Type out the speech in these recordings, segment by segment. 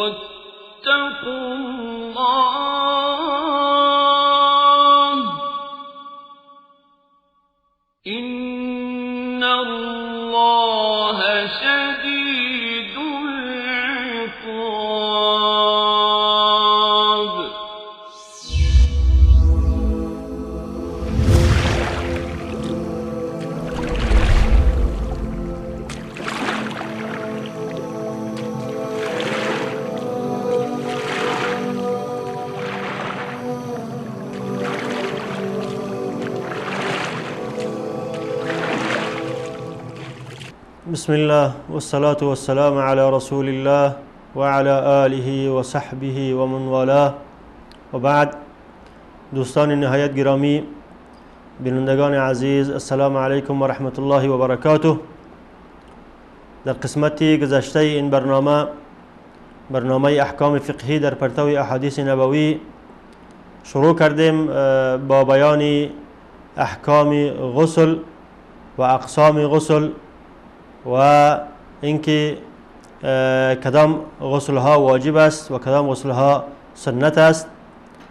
واتقوا الله إن الله شديد العقاب. بسم الله والصلاة والسلام على رسول الله وعلى آله وصحبه ومن والاه وبعد. دوستان نهایت گرامی، بینندگان عزیز، السلام علیکم و رحمت الله و برکاته. در قسمت گذشته این برنامه، برنامه احکام فقهی در پرتو احادیث نبوی، شروع کردیم با بیان احکام غسل و اقسام غسل و اینکه کدام غسل ها واجب است و کدام غسل ها سنت است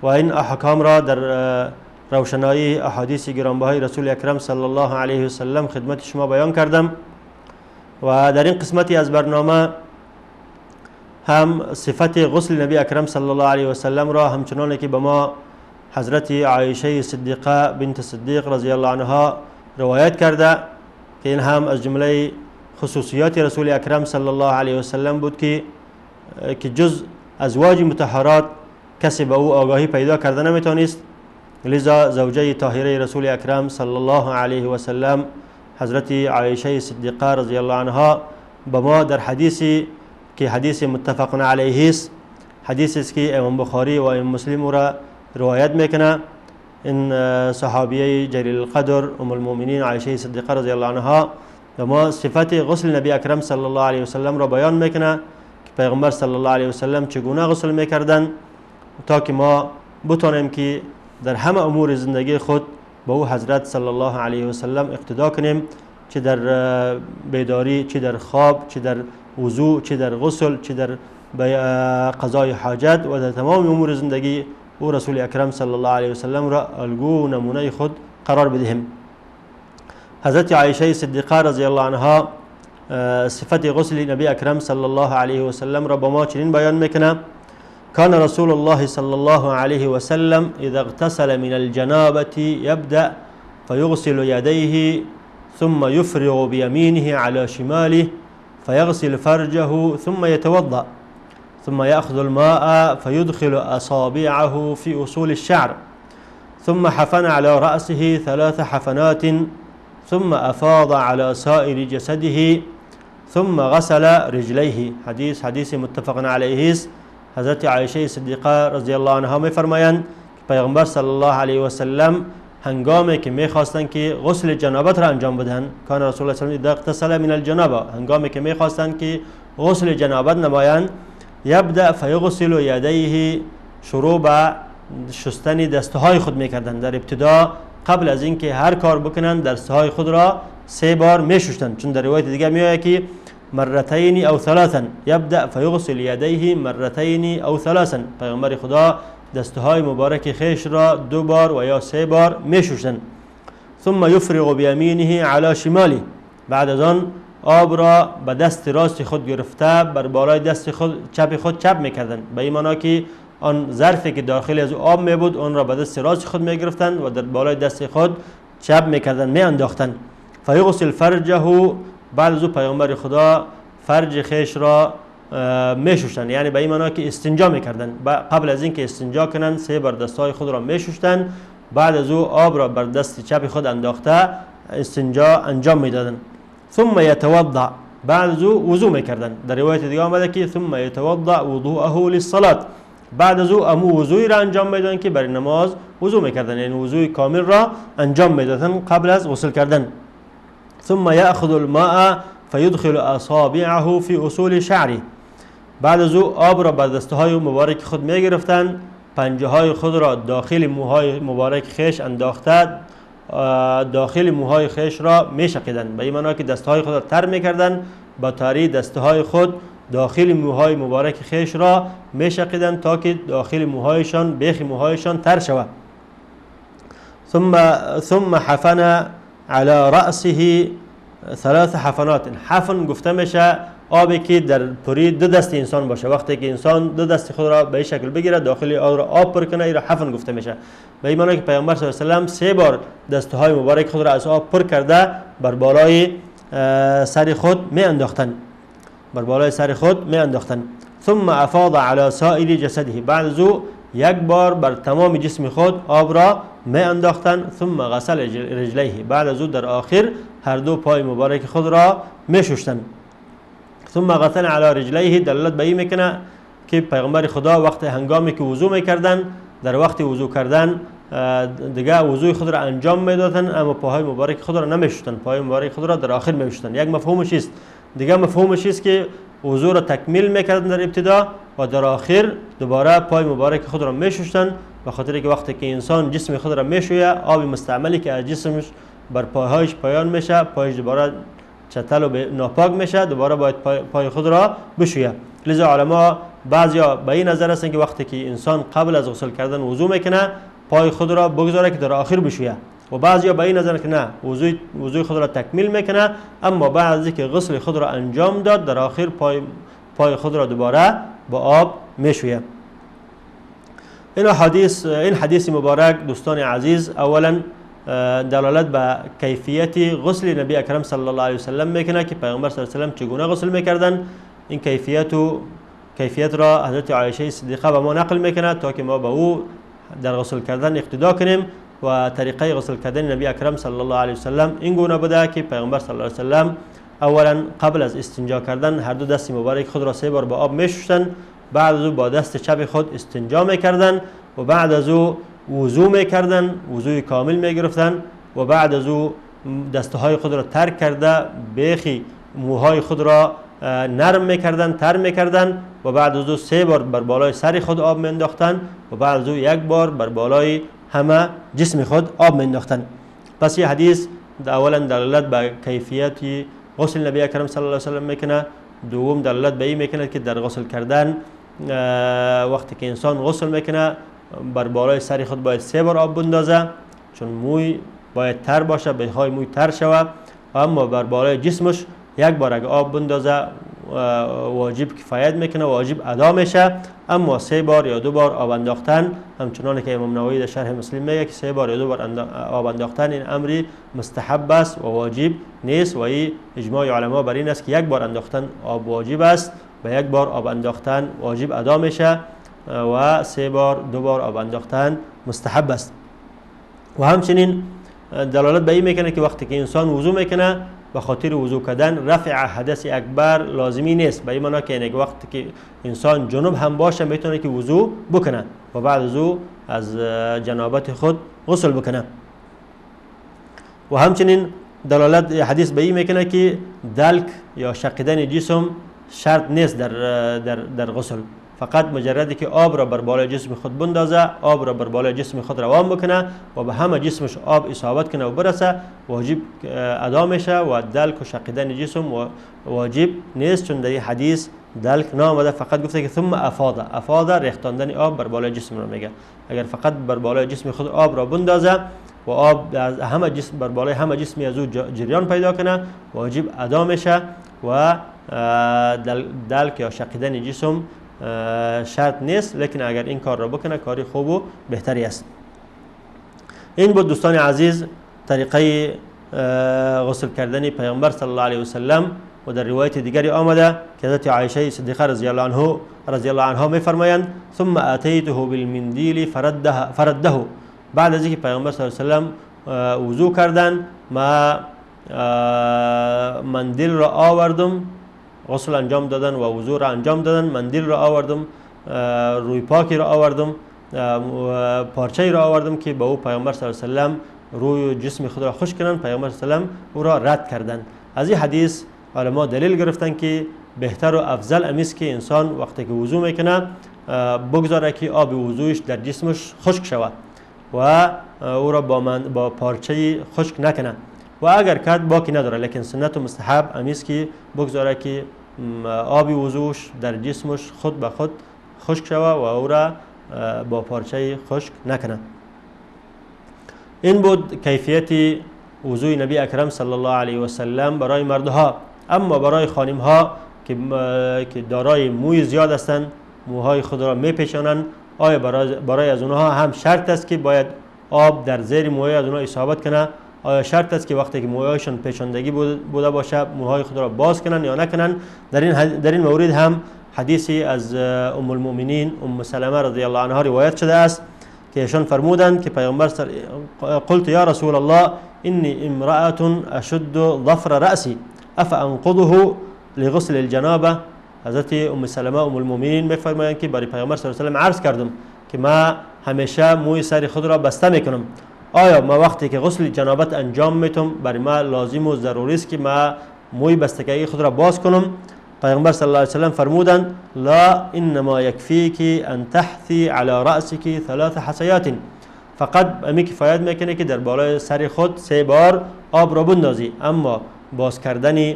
و این احکام را در روشنایی احادیث گرانبهای رسول اکرم صلی الله علیه و سلم خدمت شما بیان کردم. و در این قسمتی از برنامه هم صفت غسل نبی اکرم صلی الله علیه و سلم را همچنان که به ما حضرت عایشه صدیقه بنت صدیق رضی الله عنها روایت کرده که این هم از جمله خصوصیات رسول اکرم صلی الله علیه و سلم بود که جز ازواج مطهرات کسی به او آگاهی پیدا کرده نمیتونست. لذا زوجه طاهره رسول اکرم صلی الله علیه و سلم حضرت عایشه صدیقه رضی الله عنها به ما در حدیثی که حدیث متفق علیه است، حدیثی است که امام بخاری و امام مسلم را روایت میکنه، این صحابیه جلیل القدر ام المؤمنین عایشه صدیقه رضی الله عنها به ما صفت غسل نبی اکرم صلی الله علیه و سلم را بیان میکنه که پیغمبر صلی الله علیه و سلم چگونه غسل میکردن تا که ما بتانیم که در همه امور زندگی خود به او حضرت صلی الله علیه و سلم اقتدا کنیم، چه در بیداری، چه در خواب، چه در وضوع، چه در غسل، چه در قضای حاجت و در تمام امور زندگی او رسول اکرم صلی الله علیه و سلم را الگو و نمونه خود قرار بدهیم. حضرت عایشه صدیقه رضی الله عنها صفت غسل نبی اکرم صلی الله علیه و سلم را با ما چنین بیان میکنه: كان رسول الله صلى الله عليه وسلم إذا اغتسل من الجنابة يبدأ فيغسل يديه ثم يفرغ بيمينه على شماله فيغسل فرجه ثم يتوضأ ثم يأخذ الماء فيدخل أصابعه في أصول الشعر ثم حفن على رأسه 3 حفنات ثم أفاض على سائر جسده ثم غسل رجليه. حدیث متفق علیه است. حضرت عایشه صدیقه رضی الله عنها می‌فرمایند که پیغمبر صلی الله علیه و سلم هنگامی که می‌خواستند که غسل جنابت را انجام بدهند، کان رسول الله صلی الله علیه و سلم اذا اغتسل من الجنابه، هنگامی که می‌خواستند که غسل جنابت نمایند، یبدأ فیغسل یدیه، شروع به شستن دستهای خود می‌کردند. در ابتدا قبل از اینکه هر کار بکنند دستهای خود را 3 بار می‌شستند، چون در روایت دیگه میآید که مرتين او ثلاثا، یبدأ فیغسل یدیه مرتين او ثلاثا، پیغمبر خدا دستهای مبارک خیش را 2 بار و یا 3 بار میشوشند. ثم یفرغ بیمینه علی شماله، بعد از آن آب را به دست راست خود گرفته بر بالای دست خود چپ خود چپ میکردند، به این معنا که آن ظرفی که داخل از آب می بود آن را به دست راست خود میگرفتند و در بالای دست خود چپ میکردند، میانداختند. فیغسل فرجه، بعد از او پیغمبر خدا فرج خیش را میشوشتند، یعنی به این معنا که استنجا میکردند. قبل از اینکه استنجا کنند 3 بار دستهای خود را میشوشتند، بعد از او آب را بر دست چپ خود انداخته استنجا انجام میدادند. ثم یتوضع، بعد از او وضو میکردند. در روایت دیگه آمده که ثم یتوضع وضوءه للصلاة، بعد از او امو وضوی را انجام میدادند که برای نماز وضو میکردند، یعنی وضوی کامل را انجام میدادند قبل از غسل کردن. ثم یأخذ الماء فیدخل اصابعه فی اصول شعره، بعد از او آب را بر دستهای مبارک خود میگرفتند، پنجه های خود را داخل موهای مبارک خیش انداخته داخل موهای خیش را میشقیدند، به این معنا که دستهای خود را تر میکردند، با تاری دستهای خود داخل موهای مبارک خیش را میشقیدند تا که داخل موهایشان، بیخ موهایشان تر شود. ثم حفن علی رأسه ثلاث حفنات. حفن گفته میشه آبی که در پری دو دست انسان باشه. وقتی که انسان دو دست خود را به این شکل بگیره، داخل آب را آب پر کنه، این را حفن گفته میشه. به این معنی که پیامبر صلی الله علیه و سلم 3 بار دستهای مبارک خود را از آب پر کرده بر بالای سر خود می انداختن، بر بالای سر خود می انداختن. ثم افاض علی سائر جسده. بعد از او یک بار بر تمام جسم خود آب را می انداختن. ثم غسل رجلیه. بعد از او در آخر هر دو پای مبارک خود را می ششتن. ثم غسل علی رجلیه دلالت به این میکنه که پیغمبر خدا وقت هنگامی که وضو میکردن، در وقت وضو کردن دیگه وضوی خود را انجام میدادن، اما پاهای مبارک خود را نمیشستن، پاهای مبارک خود را در آخر میشستن. یک مفهومش است. دیگه مفهومش است که وضو را تکمیل میکردن در ابتدا و در آخر دوباره پای مبارک خود را میشستن، به خاطر که وقتی که انسان جسم خود را میشویه، آب مستعملی که از جسمش بر پاهایش پایان میشه، پایش دوباره چتل و ناپاک میشه، دوباره باید پای خود را بشویه. لذا علما بعضیا به این نظر هستن که وقتی که انسان قبل از غسل کردن وضو میکنه، پای خود را بگذاره که در آخر بشویه، و بعضیا به این نظر که نه، وضوی خود را تکمیل میکنه، اما بعد از اینکه غسل خود را انجام داد، در آخر پای خود را دوباره با آب میشویه. این حدیث مبارک دوستان عزیز اولا دلالت به کیفیت غسل نبی اکرم صلی الله علیه وسلم میکنه که پیغمبر صلی الله علیه وسلم چگونه غسل میکردن. این کیفیت را حضرت عایشه صدیقه به ما نقل میکنه تا که ما به او در غسل کردن اقتدا کنیم. و طریقه غسل کردن نبی اکرم صلی الله علیه وسلم این گونه بوده که پیغمبر صلی الله علیه وسلم اولا قبل از استنجا کردن هر دو دست مبارک خود را 3 بار با آب میشستن، بعد از او با دست چپ خود استنجا میکردن و بعد از او وضو میکردن، وضوی کامل میگرفتن و بعد از او دستهای خود را ترک کرده بیخی موهای خود را نرم میکردن، تر میکردن و بعد از او 3 بار بر بالای سر خود آب میانداختن و بعد از او 1 بار بر بالای همه جسم خود آب میانداختن. پس این حدیث اولا دلالت به کیفیت غسل نبی اکرم صلی الله علیه وسلم میکنه. دوم دلالت به این میکنه که در غسل کردن وقتی که انسان غسل میکنه بر بالای سر خود باید 3 بار آب بندازه، چون موی باید تر باشه، بیخهای موی تر شوه. اما بر بالای جسمش 1 بار اگه آب بندازه واجب کفایت میکنه، واجب ادا میشه. اما 3 بار یا 2 بار آب انداختن، همچنان که امام نووی در شرح مسلم میگه که 3 بار یا 2 بار آب انداختن این امری مستحب است و واجب نیست. و این اجماع علما بر این است که 1 بار انداختن آب واجب است و 1 بار آب انداختن واجب ادا میشه و 3 بار 2 بار آب انداختن مستحب است. و همچنین دلالت به این میکنه که وقتی که انسان وضو میکنه به خاطر وضو کردن رفع حدث اکبر لازمی نیست، به این معنی که یک وقتی که انسان جنوب هم باشه میتونه که وضو بکنه و بعد از او از جنابت خود غسل بکنه. و همچنین دلالت حدیث به این میکنه که دلک یا شقیدن جسم شرط نیست در غسل، فقط مجردی که آب را بر بالای جسم خود بندازه، آب را بر بالای جسم خود روان بکنه و به همه جسمش آب اصابت کنه و برسه، واجب ادا میشه و دلک و شقیدن جسم واجب نیست، چون در این حدیث دلک نامده، فقط گفته که ثم افاضه. افاضه ریختاندن آب بر بالای جسم را میگه. اگر فقط بر بالای جسم خود آب را بندازه و آب از همه جسم بر بالای همه جسمی از او جریان پیدا کنه، واجب ادا میشه و دلک یا شقیدن جسم شرط نیست، لیکن اگر این کار را بکنه کاری خوب و بهتری است. این بود دوستان عزیز طریقه غسل کردن پیامبر صلی الله علیه و سلم. و در روایت دیگری آمده که حضرت عایشه صدیقه رضی الله عنها میفرمایند ثم اتیته بالمندیل فرده. بعد از اینکه پیامبر صلی الله علیه و سلم وضو کردن، ما مندیل را آوردم، غسل انجام دادن و وضو را انجام دادن، مندیل را آوردم، روی پاکی را آوردم، پارچه را آوردم که با او پیامبر صلی الله علیه و سلم روی جسم خود را خشک کنند. پیامبر صلی الله علیه و سلم او را رد کردند. از این حدیث علما دلیل گرفتن که بهتر و افضل امیست که انسان وقتی که وضو میکنه بگذاره که آب وضویش در جسمش خشک شود و او را با پارچه خشک نکنه، و اگر کرد باکی نداره، لیکن سنت و مستحب امیست که بگذاره که آب وضوش در جسمش خود به خود خشک شوه و او را با پارچه خشک نکنه. این بود کیفیت وضوی نبی اکرم صلی الله علیه و سلم برای مردها. اما برای خانم ها که دارای موی زیاد هستند، موهای خود را میپیچانند، آیا برای از اونها هم شرط است که باید آب در زیر موهای از اونها اصابت کنه؟ آیا شرط است که وقتی که موهایشان پیچاندگی بوده باشه موهای خود را باز کنن یا نکنن؟ در این مورد هم حدیثی از ام المؤمنین ام سلمه رضی الله عنها روایت شده است که ایشان فرمودند که پیامبر قلت یا رسول الله انی امرأة اشد ظفر رأسی افانقضه لغسل الجنابه. حضرت ام سلمه ام المؤمنین میفرمایند که برای پیامبر صلی الله علیه و سلم عرض کردم که ما همیشه موی سر خود را بسته میکنم، آیا ما وقتی که غسل جنابت انجام میتم برای ما لازم و ضروری است که ما موی بستگی خود را باز کنم؟ پیامبر صلی الله علیه و سلم فرمودند لا انما یکفیک ان تحثی علی رأسک ثلاث حصیات، فقط امی کفایت میکنه که در بالای سر خود 3 بار آب را بندازی، اما باز کردن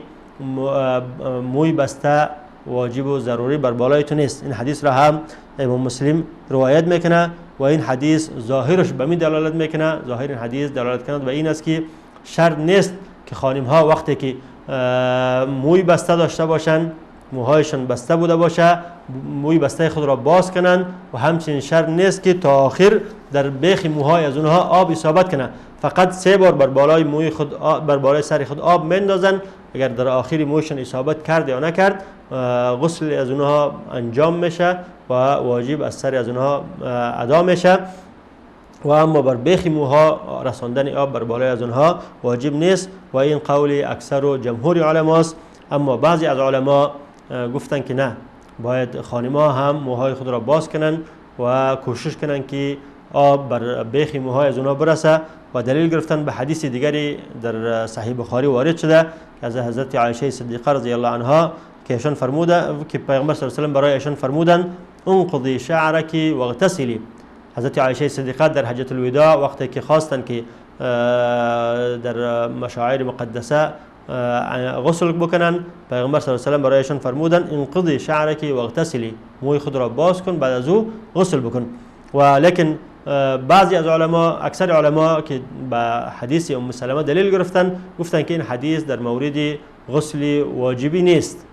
موی بسته واجب و ضروری بر بالای تو نیست. این حدیث را هم امام مسلم روایت میکنه و این حدیث ظاهرش به می دلالت میکنه، ظاهر این حدیث دلالت کنه به این است که شرط نیست که خانم ها وقتی که موی بسته داشته باشند، موهایشان بسته بوده باشه، موی بسته خود را باز کنند و همچنین شرط نیست که تا آخر در بیخ موهای از اونها آب اصابت کنه، فقط 3 بار بر بالای موی خود بر بالای سر خود آب مندازن، اگر در آخر مویشان اصابت کرد یا نکرد غسل از اونها انجام میشه و واجب از سر از اونها ادا میشه، و اما بر بیخ موها رساندن آب بر بالای از اونها واجب نیست و این قول اکثر و جمهور علماست. اما بعضی از علما گفتن که نه، باید خانم‌ها هم موهای خود را باز کنن و کوشش کنن که آب بر بیخ موهای از اونها برسه و دلیل گرفتن به حدیث دیگری در صحیح بخاری وارد شده که از حضرت عایشه صدیقه رضی الله عنها که ایشان فرموده که پیغمبر صلی الله علیه و سلم برای ایشان فرمودن انقضی شعرک واغتسلی. حضرت عایشه صدیقه در حجة الوداع وقتی که خواستن که در مشاعر مقدسه غسل بکنن، پیغمبر صلی الله علیه و سلم برایشان فرمودن انقضی شعرک واغتسلی، موی خود را باز کن بعد از او غسل بکن. ولیکن بعضی از علما، اکثر علما که به حدیث ام سلمه دلیل گرفتن، گفتن که این حدیث در مورد غسل واجبی نیست،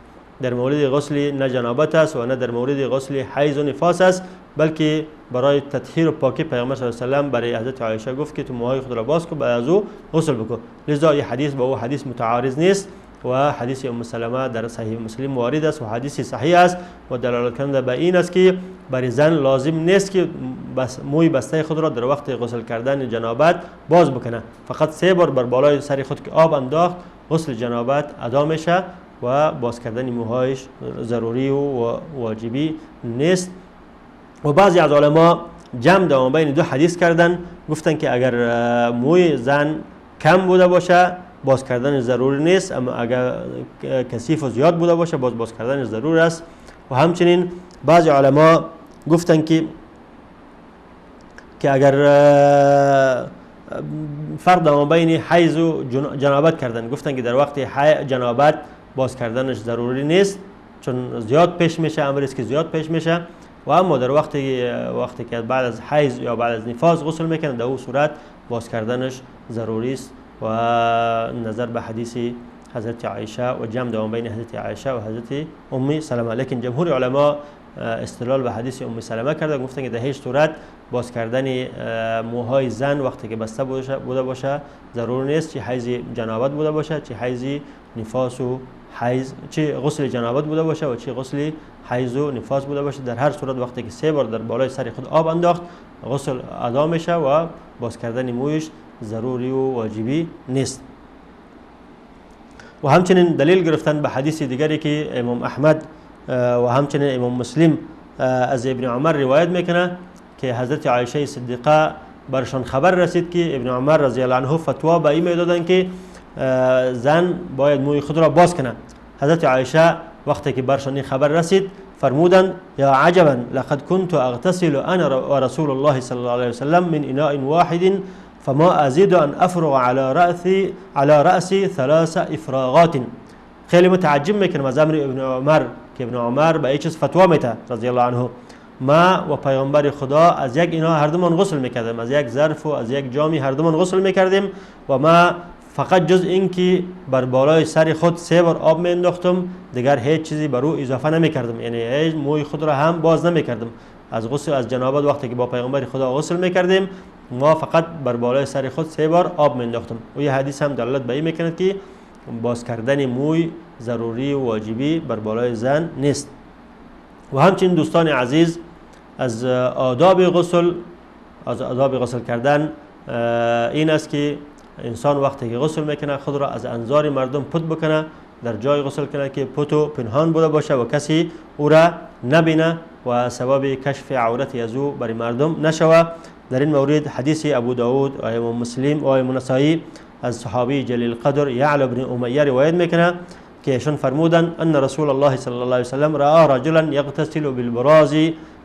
در مورد غسل نه جنابت است و نه در مورد غسل حیض و نفاس است، بلکه برای تطهیر و پاکی پیامبر صلی الله علیه و سلم برای حضرت عایشه گفت که تو موهای خود را باز کن بعد از او غسل بکن. لذا این حدیث با او حدیث متعارض نیست و حدیث ام سلمه در صحیح مسلم وارد است و حدیث صحیح است و دلالت کننده به این است که برای زن لازم نیست که بس موی بسته خود را در وقت غسل کردن جنابت باز بکنه، فقط 3 بار بر بالای سر خود که آب انداخت غسل جنابت ادا میشه و باز کردن موهایش ضروری و واجبی نیست. و بعضی از علما جمع در بین دو حدیث کردن، گفتن که اگر موی زن کم بوده باشه باز کردن ضروری نیست، اما اگر کثیف و زیاد بوده باشه باز کردن ضرور است. و همچنین بعضی علما گفتن که اگر فرق در بین حیض و جنابت کردن، گفتن که در وقت جنابت باز کردنش ضروری نیست چون زیاد پیش میشه، امری است که زیاد پیش میشه، و اما در وقتی که بعد از حیض یا بعد از نفاس غسل میکنه در او صورت باز کردنش ضروری است و نظر به حدیث حضرت عایشه و جمع در بین حضرت عایشه و حضرت ام سلمه. لیکن جمهور علما استدلال به حدیث ام سلمه کرده، گفتن که در هیچ صورت باز کردن موهای زن وقتی که بسته بوده باشه ضرور نیست، چه حیض جنابت بوده باشه، چه حیض نفاس و حیض، چه غسل جنابت بوده باشه و چه غسل حیض و نفاس بوده باشه. در هر صورت وقتی که 3 بار در بالای سر خود آب انداخت غسل ادا میشه و باز کردن مویش ضروری و واجبی نیست. و همچنین دلیل گرفتن به حدیث دیگری که امام احمد و همچنین امام مسلم از ابن عمر روایت میکنه که حضرت عایشه صدیقه برشان خبر رسید که ابن عمر رضی الله عنه فتوا به این میدادن که زن باید موی خود را باز کنه. حضرت عایشه وقتی که برشان این خبر رسید فرمودند یا عجبا لقد كنت اغتسل انا ورسول الله صلى الله عليه وسلم من اناء واحد فما ازيد ان افرغ على رأسي 3 افراغات. خیلی متعجب میکنم از امر ابن عمر که ابن عمر به این چیز فتوا میده رضی الله عنه. ما و پیامبر خدا از یک اینا هر دومان غسل میکردیم، از یک ظرف و از یک جامی هر دومان غسل میکردیم و ما فقط جز این که بر بالای سر خود 3 بار آب میانداختم، دیگر هیچ چیزی بر او اضافه نمیکردم، یعنی هیچ موی خود را هم باز نمیکردم. از غسل از جنابت وقتی که با پیامبر خدا غسل میکردیم ما فقط بر بالای سر خود 3 بار آب میانداختم. و یه حدیث هم دلالت به این میکند که باز کردن موی ضروری و واجبی بر بالای زن نیست. و همچنین دوستان عزیز از آداب غسل، از آداب غسل کردن این است که انسان وقتی که غسل میکنه خود را از انظار مردم پت بکنه، در جای غسل کنه که پت و پنهان بوده باشه و کسی او را نبینه و سبب کشف عورت از او برای مردم نشوه. در این مورد حدیث ابو داود و امام مسلم و امام نسائی از صحابی جلیل قدر یعلی بن امیه روایت میکنه که ایشان فرمودند ان رسول الله صلی الله علیه وسلم رأى رجلا یغتسل بالبراز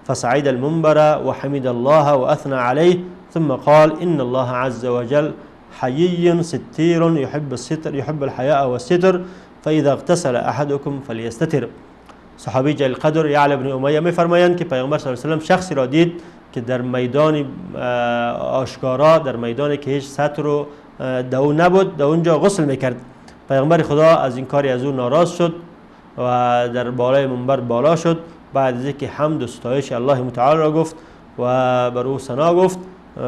فصعد المنبر وحمد الله واثنى عليه ثم قال ان الله عز وجل حيي ستير يحب الستر يحب الحياء والستر فاذا اغتسل احدكم فليستتر. صحابی جلیل قدر یعلی بن امیه میفرمایند که پیامبر صلی الله علیه و سلم شخصی را دید که در میدان آشکارا، در میدانی که هیچ ستر و دو نبود، در اونجا غسل میکرد. پیامبر خدا از این کاری از او ناراض شد و در بالای منبر بالا شد. بعد از اینکه حمد و ستایش الله متعال را گفت و بر او ثنا گفت،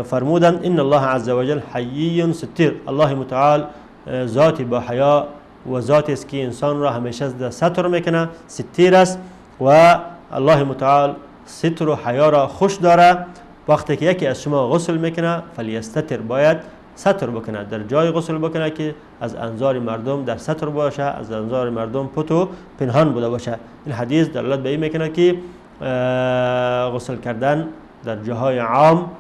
فرمودند ان الله عز وجل حیی ستیر. الله متعال ذاتی با حیا و ذاتی است که انسان را همیشه در ستر میکنه، ستیر است و الله متعال ستر و حیا را خوش داره. وقتی که یکی از شما غسل میکنه فلیستتر، باید ستر بکنه، در جای غسل بکنه که از انظار مردم در ستر باشه، از انظار مردم پت و پنهان بوده باشه. این حدیث دلالت به این میکنه که غسل کردن در جاهای عام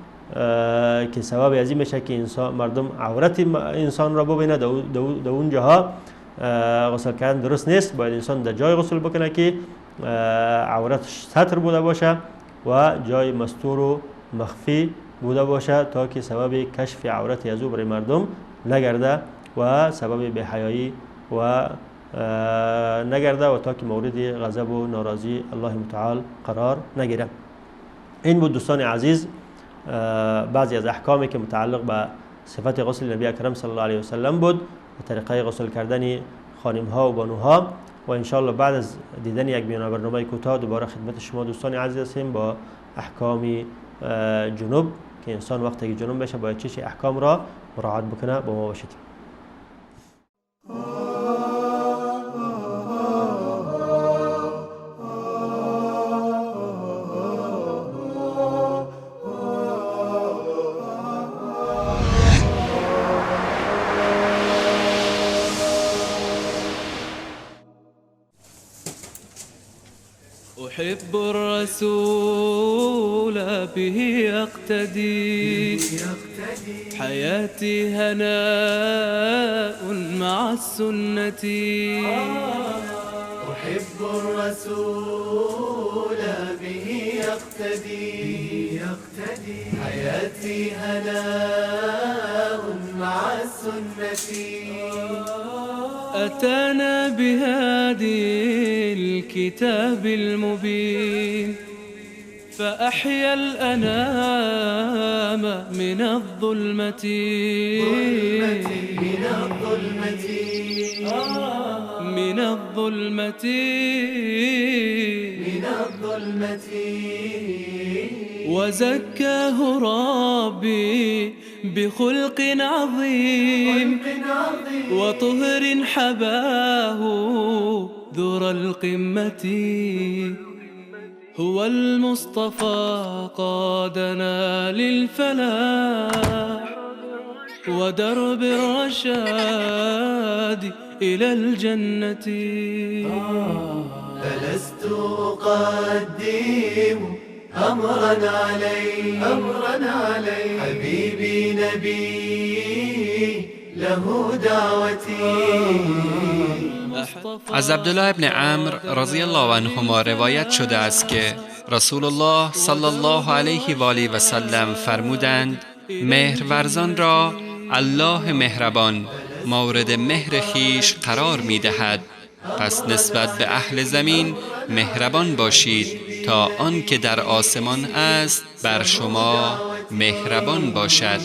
که سبب از این میشه که انسان مردم عورت انسان را ببینه، در اون جاها غسل کردن درست نیست. باید انسان در جای غسل بکنه که عورت ستر بوده باشه و جای مستور و مخفی بوده باشه تا که سبب کشف عورت از او برای مردم نگرده و سبب بی‌حیایی و نگرده و تا که مورد غضب و ناراضی الله متعال قرار نگیره. این بود دوستان عزیز بعضی از احکامی که متعلق به صفت غسل نبی اکرم صلی الله علیه و سلم بود و طریقه غسل کردن خانم ها و بانوها. و انشاءالله بعد از دیدن یک میانه برنامه کوتاه دوباره خدمت شما دوستان عزیز هستیم با احکام جنوب که انسان وقتی که جنوب بشه باید چه احکام را مراعات بکنه. با ما باشید. أحب الرسول به أقتدي، حياتي هناء مع السنة. أحب الرسول به أقتدي، حياتي هناء مع السنة. أتانا بهادي الكتاب المبين فأحيا الأنام من الظلمة، من الظلمة، من الظلمة، من الظلمة. وزكاه ربي بخلق عظيم وطهر حباه ذرى القمة. هو المصطفى قادنا للفلاح ودرب الرشاد إلى الجنة. فلست أقدم أمرا علي، أمرا علي، حبيبي نبي له دعوتي. از عبدالله ابن عمرو رضی الله عنهما روایت شده است که رسول الله صلی الله علیه و آله و سلم فرمودند: مهرورزان را الله مهربان مورد مهر خویش قرار می دهد. پس نسبت به اهل زمین مهربان باشید تا آن که در آسمان است بر شما مهربان باشد.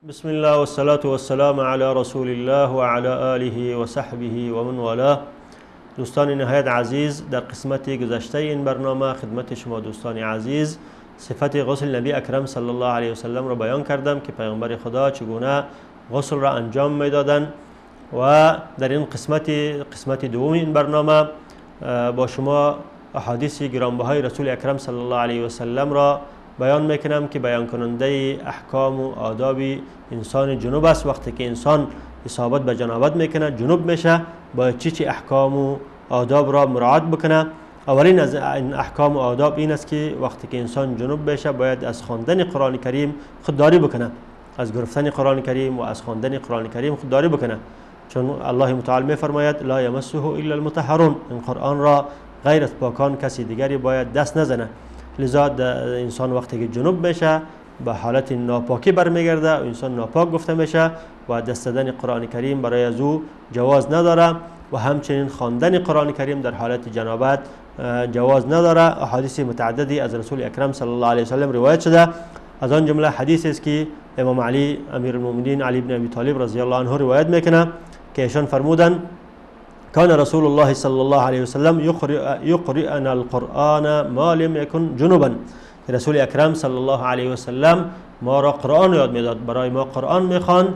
بسم الله والصلاة والسلام علی رسول الله و علی آله و صحبه و من والاه. دوستان نهایت عزیز، در قسمت گذشته این برنامه خدمت شما دوستان عزیز صفت غسل نبی اکرم صلی الله علیه و سلم را بیان کردم که پیامبر خدا چگونه غسل را انجام میدادند و در این قسمت دوم این برنامه با شما احادیث گرانبهای رسول اکرم صلی الله علیه و سلم را بیان میکنم که بیان کننده احکام و آداب انسان جنوب است. وقتی که انسان اصابت به جنابت میکنه، جنوب میشه، باید چی چی احکام و آداب را مراعات بکنه. اولین از این احکام و آداب این است که وقتی که انسان جنوب بشه باید از خواندن قرآن کریم خودداری بکنه، از گرفتن قرآن کریم و از خواندن قرآن کریم خودداری بکنه، چون الله متعال میفرماید لا یمسه الا المطهرون، این قرآن را غیر از پاکان کسی دیگری باید دست نزنه. لذا انسان وقتی که جنوب میشه به حالت ناپاکی برمیگرده و انسان ناپاک گفته میشه و دست زدن قرآن کریم برای از او جواز نداره و همچنین خواندن قرآن کریم در حالت جنابت جواز نداره. احادیث متعددی از رسول اکرم صلی الله علیه وسلم روایت شده، از آن جمله حدیث است که امام علی امیرالمؤمنین علی بن ابی طالب رضی الله عنه روایت میکنه که ایشان فرمودند كان رسول الله صلى الله عليه وسلم يقرئنا القرآن ما لم يكن جنبا. رسول اکرم صلی الله علیه و سلم ما را قرآن یاد میداد، برای ما قرآن میخواند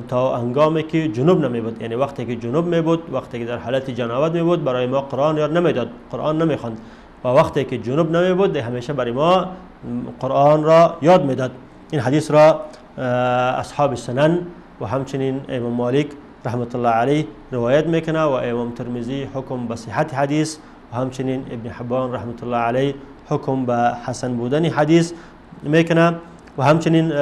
تا هنگامی که جنوب نمی بود، یعنی وقتی که جنوب می بود، وقتی که در حالت جنابت می بود برای ما قرآن یاد نمیداد، قرآن نمیخواند و وقتی که جنوب نمی بود همیشه برای ما قرآن را یاد میداد. این حدیث را اصحاب سنن و همچنین امام مالک رحمت الله علیه روایت میکنه و امام ترمذی حکم به صحت حدیث و همچنین ابن حبان رحمت الله علیه حکم به حسن بودن حدیث میکنه و همچنین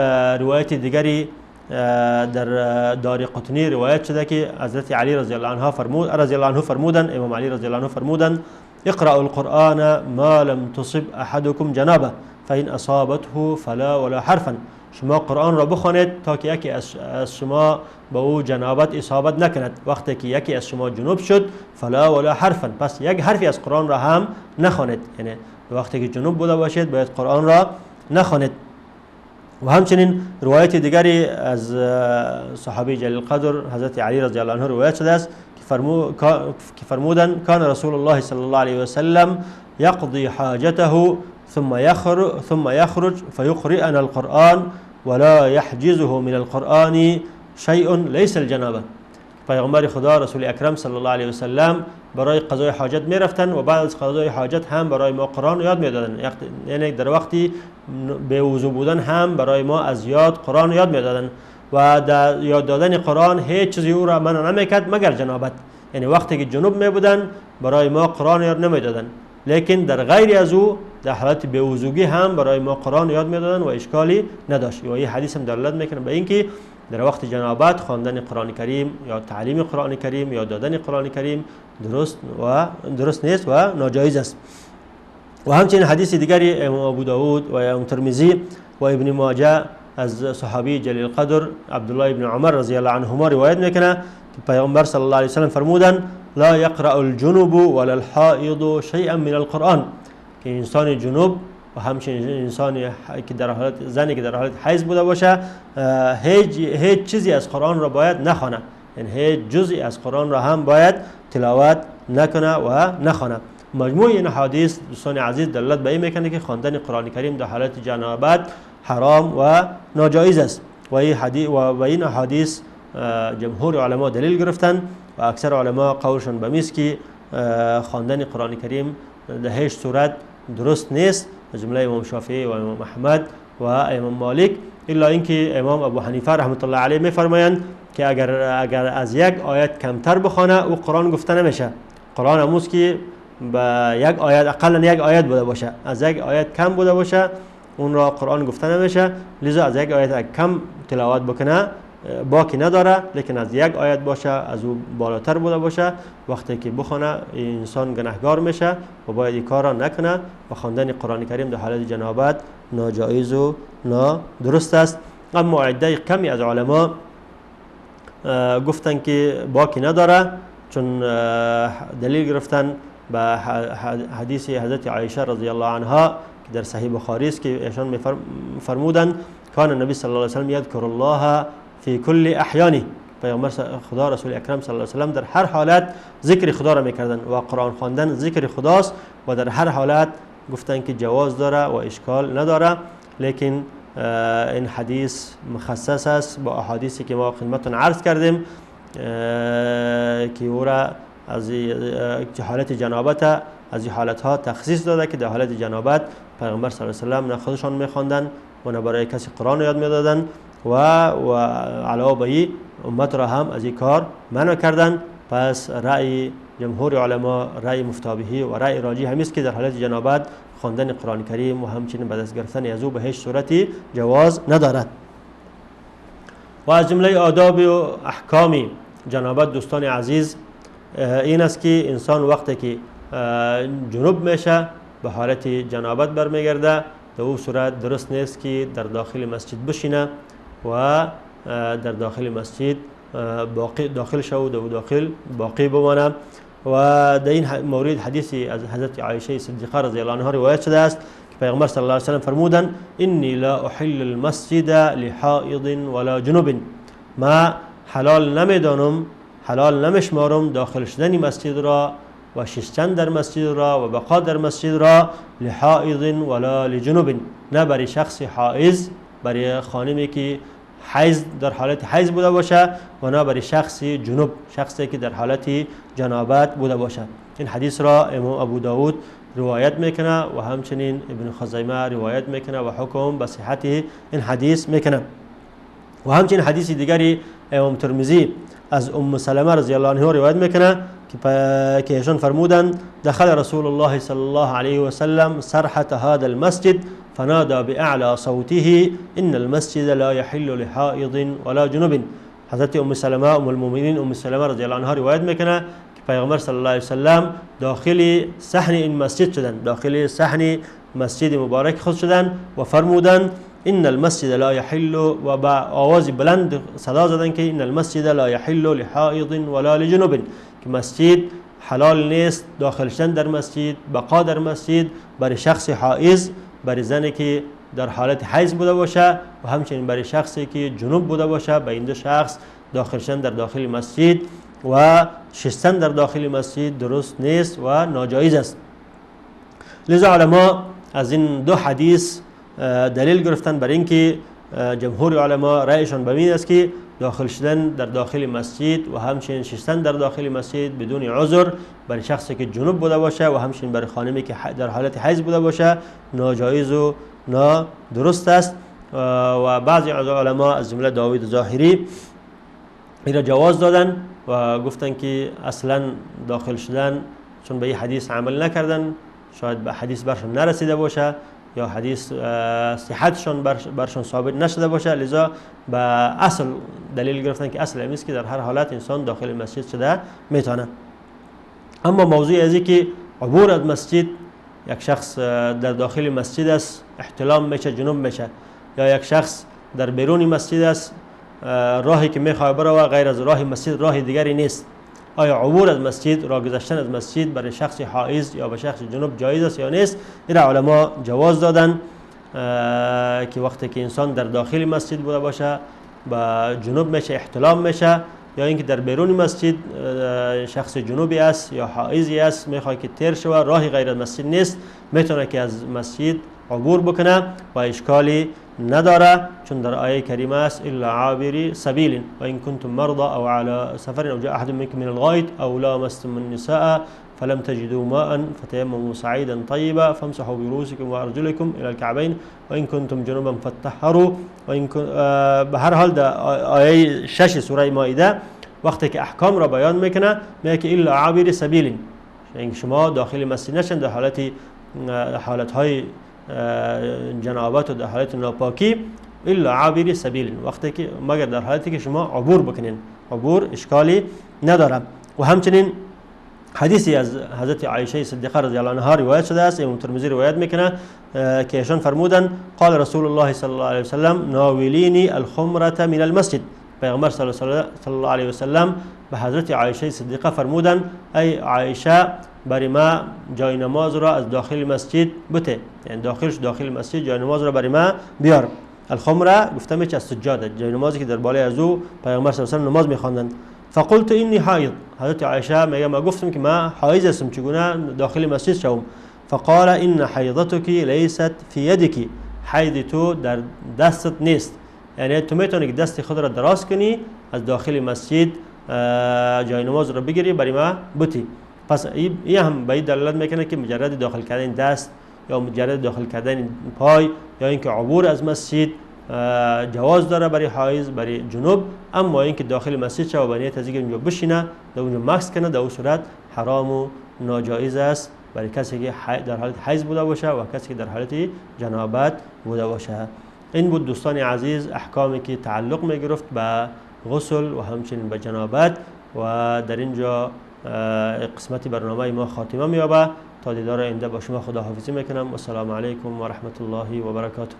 روایت دیگری در دار قطنی روایت شده که حضرت علی رضی الله عنه فرمود، رضی الله عنه فرمودن، امام علی رضی الله عنه فرمودن اقرأوا القرآن ما لم تصب احدكم جنابه فإن اصابته فلا ولا حرفا. شما قرآن را بخوانید تا که یکی از شما به او جنابت اصابت نکند. وقتی که یکی از شما جنوب شد فلا ولا حرفا، پس یک حرفی از قرآن را هم نخوانید، یعنی وقتی که جنوب بوده باشید باید قرآن را نخوانید. و همچنین روایت دیگری از صحابی جلیل القدر حضرت علی رضی الله عنه روایت شده است که فرمودند کان رسول الله صلی الله علیه و سلم یقضی حاجته ثم يخرج فيقرئنا القرآن ولا يحجزه من القرآن شيء ليس الجنابه. پیغمبر خدا رسول اکرم صلی الله علیه و سلم برای قضای حاجت میرفتن و بعد از قضای حاجت هم برای ما قرآن یاد میدادن، یعنی در وقتی به وضو بودن هم برای ما از یاد قرآن یاد میدادن و در یاد دادن قرآن هیچ چیزی او را منع نمیکرد مگر جنابت، یعنی وقتی که جنوب میبودن برای ما قرآن یاد نمیدادن، لیکن در غیر از او در حالت بی‌وضوگی هم برای ما قرآن یاد میدادن و اشکالی نداشت. و این حدیث هم دلالت میکنه به اینکه در وقت جنابت خواندن قرآن کریم یا تعلیم قرآن کریم یا دادن قرآن کریم درست نیست و ناجایز است. و همچنین حدیث دیگری امام ابو داود و امام ترمذی و ابن ماجه از صحابی جلیل القدر عبدالله ابن عمر رضی الله عنهما روایت میکنه که پیامبر صلی الله علیه وسلم فرمودند لا يقرأ الجنوب ولا الحائض شيئا من القرآن، که انسان جنوب و همچنین انسانی که در حالت زنی که در حالت حیض بوده باشه هیچ چیزی از قرآن را باید نخوانه، یعنی هیچ جزئی از قرآن را هم باید تلاوت نکنه و نخوانه. مجموع این حدیث دوستان عزیز دلالت به این میکنه که خواندن قرآن کریم در حالت جنابت حرام و ناجایز است و این حدیث جمهور علما دلیل گرفتن و اکثر علما قولشان به میست که خواندن قرآن کریم در هیچ صورت درست نیست، از جمله امام شافعی و امام احمد و امام مالک، الا اینکه امام ابو حنیفه رحمت الله علیه میفرمایند که اگر از یک آیت کمتر بخوانه او قرآن گفته نمیشه. قرآن هموست که به یک آیت اقلا یک آیت بوده باشه، از یک آیت کم بوده باشه اون را قرآن گفته نمیشه، لذا از یک آیت کم تلاوت بکنه باکی نداره، لیکن از یک آیت باشه، از او بالاتر بوده باشه، وقتی که بخونه انسان گناهگار میشه و باید این کار را نکنه و خواندن قرآن کریم در حالت جنابت ناجایز و نادرست است. اما عده کمی از علما گفتن که باکی نداره، چون دلیل گرفتن به حدیث حضرت عایشه رضی الله عنها که در صحیح بخاری است که ایشان فرمودند کان النبی صلی الله علیه و سلم یذکر الله فی کل احیانه، پیامبر خدا رسول اکرم صلی الله علیه و سلم در هر حالت ذکر خدا را میکردن و قرآن خواندن ذکر خداست و در هر حالت گفتن که جواز داره و اشکال نداره. لیکن این حدیث مخصص است با احادیثی که ما خدمتتون عرض کردیم که او را از حالت جنابت از این حالت ها تخصیص داده که در حالت جنابت پیغمبر صلی الله علیه و سلم نه خودشان میخواندن و نه برای کسی قرآن یاد میدادن و علاوه بر این امت را هم از این کار منع کردن. پس رأی جمهور علما، رأی مفتابهی و رأی راجی همیست که در حالت جنابت خواندن قرآن کریم و همچنین به دست گرفتن از او به هیچ صورتی جواز ندارد. و از جمله آداب و احکام جنابت دوستان عزیز این است که انسان وقتی که جنوب میشه به حالت جنابت برمیگرده، در او صورت درست نیست که در داخل مسجد بشینه و در داخل مسجد باقی داخل شود و داخل باقی بمانه. و در این مورد حدیثی از حضرت عایشه صدیقه رضی الله عنها روایت شده است که پیغمبر صلی الله علیه و سلم فرمودند انی لا احل المسجد لحائض ولا جنوب، ما حلال نمیدانم، حلال نمیشمارم داخل شدن مسجد را و شستن در مسجد را و بقا در مسجد را لحائض ولا لجنوب، نه برای شخص حائض، برای خانمی که حیض در حالت حیض بوده باشه و نه برای شخص جنوب، شخصی که در حالت جنابت بوده باشه. این حدیث را امام ابو داود روایت میکنه و همچنین ابن خزیمه روایت میکنه و حکم به صحت این حدیث میکنه. و همچنین حدیث دیگری امام ترمذی از ام سلمه رضی الله عنها روایت میکنه که ایشان فرمودند دخل رسول الله صلی الله علیه و سلم سرحة هذا المسجد فنادى بأعلى صوته إن المسجد لا يحل لحائض ولا جنوب. حضرت ام سلمه ام المؤمنین ام سلمه رضی الله عنها روایت میکنه که پیغمبر صلی الله علیه و سلم داخل صحن این مسجد شدند، داخل صحن مسجد مبارک خود شدند و فرمودند ان المسجد لا يحل، و با آواز بلند صدا زدند که ان المسجد لا يحل لحائض ولا لجنوب، که مسجد حلال نیست داخل شدن در مسجد، بقا در مسجد برای شخص حائض، برای زنی که در حالت حیض بوده باشه و همچنین برای شخصی که جنوب بوده باشه. به این دو شخص داخل شدن در داخل مسجد و شستن در داخل مسجد درست نیست و ناجایز است. لذا علما از این دو حدیث دلیل گرفتن بر اینکه جمهور علما رأیشان به این است که داخل شدن در داخل مسجد و همچنین شستن در داخل مسجد بدون عذر برای شخصی که جنوب بوده باشه و همچنین برای خانمی که در حالت حیض بوده باشه ناجایز و نادرست است. و بعضی از علما از جمله داوود ظاهری این را جواز دادن و گفتن که اصلا داخل شدن چون به این حدیث عمل نکردن، شاید به حدیث برشون نرسیده باشه یا حدیث صحتشان برشون ثابت نشده باشه، لذا به اصل دلیل گرفتن که اصل است که در هر حالت انسان داخل مسجد شده میتونه. اما موضوع از که عبور از مسجد، یک شخص در داخل مسجد است احتلام میشه، جنوب میشه، یا یک شخص در بیرون مسجد است راهی که میخواد بره غیر از راه مسجد راه دیگری نیست، آیا عبور از مسجد، راه گذشتن از مسجد برای شخص حائض یا به شخص جنوب جایز است یا نیست؟ این علما جواز دادن که وقتی که انسان در داخل مسجد بوده باشه با جنوب میشه، احتلام میشه، یا اینکه در بیرون مسجد شخص جنوبی است یا حائضی است میخواد که تیر شوه، راهی غیر از مسجد نیست، میتونه که از مسجد عبور بکنه و اشکالی نداره، چون در آیه کریمه است الا عابری سبیل و ان کنتم مرضى او على سفر او جاء احد منكم من الغائط او لامستم النساء فلم تجدوا ماء فتيمموا صعيدا طيبا فامسحوا برؤوسكم وارجلكم الى الكعبين وان کنتم جنبا فطهروا وان به هر حال در آیه 6 سوره مائده وقتی که احکام را بیان میکنه میگه که الا عابر سبیل، یعنی شما داخل مسجد نشن در حالت های جنابت و در حالت ناپاکی، الا عابر سبیل، وقتی که مگر در حالتی که شما عبور بکنین، عبور اشکالی نداره. و همچنین حدیثی از حضرت عایشه صدیقه رضی الله عنها روایت شده است، امام ترمذی روایت میکنه که ایشان فرمودن قال رسول الله صلی الله علیه وسلم ناولینی الخمرة من المسجد. پیغمبر صلی الله علیه وسلم به حضرت عایشه صدیقه فرمودن ای عایشه برای ما جای نماز را از داخل مسجد بته، یعنی داخل مسجد جای نماز را برای ما بیار. الخمره گفته میشه از سجاده، جای نمازی که در بالای از او پیغمبر صلی الله علیه و نماز میخواندند. فقلت اینی حائض، حضرت عایشه میگه ما گفتم که ما حائض هستم، چگونه داخل مسجد شوم؟ فقال ان حیضتك لیست فی یدک، حیض تو در دستت نیست، یعنی تو میتونی که دست خود را دراز کنی از داخل مسجد جای نماز را بگیری برای ما بتی. پس این هم به این دلالت میکنه که مجرد داخل کردن دست یا مجرد داخل کردن پای یا اینکه عبور از مسجد جواز داره برای حائض، برای جنوب، اما اینکه داخل مسجد شوه و نیت از اینکه اونجا بشینه در اونجا مکث کنه، در اون صورت حرام و ناجایز است برای کسی که در حالت حیض بوده باشه و کسی که در حالت جنابت بوده باشه. این بود دوستان عزیز احکامی که تعلق میگرفت به غسل و همچنین به جنابت، و در اینجا قسمت برنامه ما خاتمه مییابه. تا دیدار آینده با شما خداحافظی میکنم. و السلام علیکم و رحمت الله و برکاته.